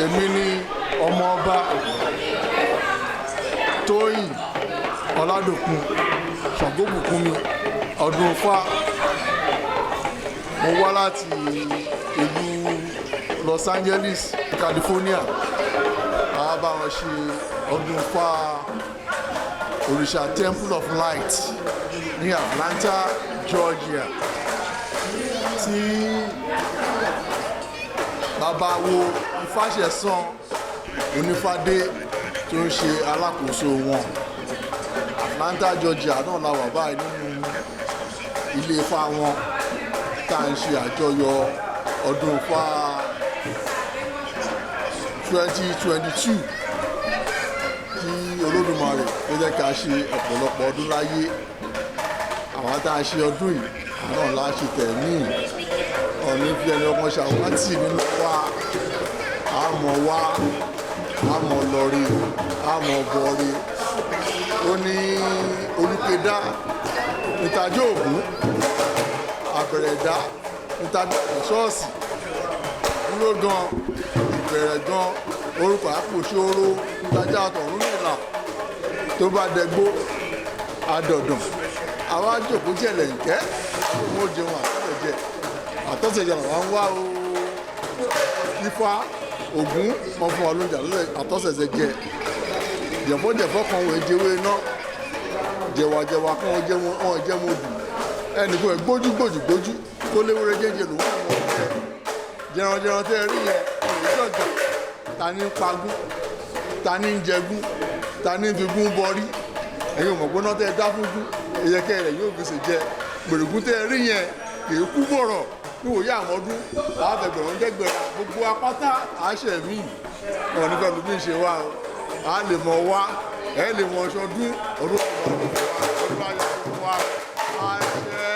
Èmi ni Ọmọọba Tóyìn Ọládòkun Ṣàngóbùkúnmi ọdún Ifá. Mo wá láti ìlú Los Angeles, California. A bá wọn ṣe ọdún Ifá Òrìṣà Temple of Light ní Atlanta, Georgia, tí bàbá wo Ifáṣẹ̀san Onífádé tó ń ṣe alákòóso wọn. Atlanta, Georgia náà la wà báyìí nínú ilé Ifá wọn tá à ń ṣe àjọyọ̀ ọdún Ifá 2022. Kí Olódùmarè ó jẹ́ ká ṣe ọ̀pọ̀lọpọ̀ ọdún láyé. Àwọn tá a ṣe ọdún yìí náà la ṣe tẹ̀mí ọ̀ní fi ẹni ọmọ ṣàwátì nínú wa. Àmọ̀ wá, àmọ̀ lọ́rí, àmọ̀ bọ̀rí. Ó ní olùpẹ̀dá ìtajú ògún àbẹ̀rẹ̀dá ìtajú ṣọ́ọ̀ṣì dúró gan ìbẹ̀rẹ̀ gan orúkọ àpòṣóró ìtajà àtọ̀run nìlà tó bá dẹgbó adọ̀dàn. Àwa jòkó jẹ̀lẹ̀ ǹkẹ́ mo jẹun àtọ̀jẹ̀ àtọ̀sẹ̀jẹ̀ làwọn ń wá o. Ifá Ògún wọn fún wa lóúnjẹ àtọ̀sẹ̀sẹ̀ jẹ. Jẹ̀fọ́jẹ̀fọ́ kan wọ́n jẹ́wé iná, jẹ̀wàjẹ̀wà kan wọ́n jẹ́ mo dùn ẹnì kan gbójú gbójú gbójú kó léwúrẹ́ jẹ́jẹ́ lòún àwọn ọ̀jẹ̀ jẹranjẹran tẹ́ ẹ rí yẹn òun jọ̀jà. Ta ní ń pagún, ta ní ń jẹgún, ta ní ń figún bọrí? Ẹ̀yin ò mọ̀ gbóná tẹ́ ẹ dá fún gún, ìyẹ́kẹ́ rẹ̀ yóò fi ṣèjẹ. Gbèrègún tẹ́ ẹ rí yẹn kì í kú bọ̀rọ̀ níwòye àmọ́dún àfẹgbẹ̀rún jẹ́gbẹ̀rún gbogbo apáta àṣẹ mi wọn ní pẹ̀lú bí ń ṣe wá o. A lè mọ̀ wá, ẹ lè mọ̀ ṣọdún ọdún ọdún ayọ̀ fún wa. Àṣẹ.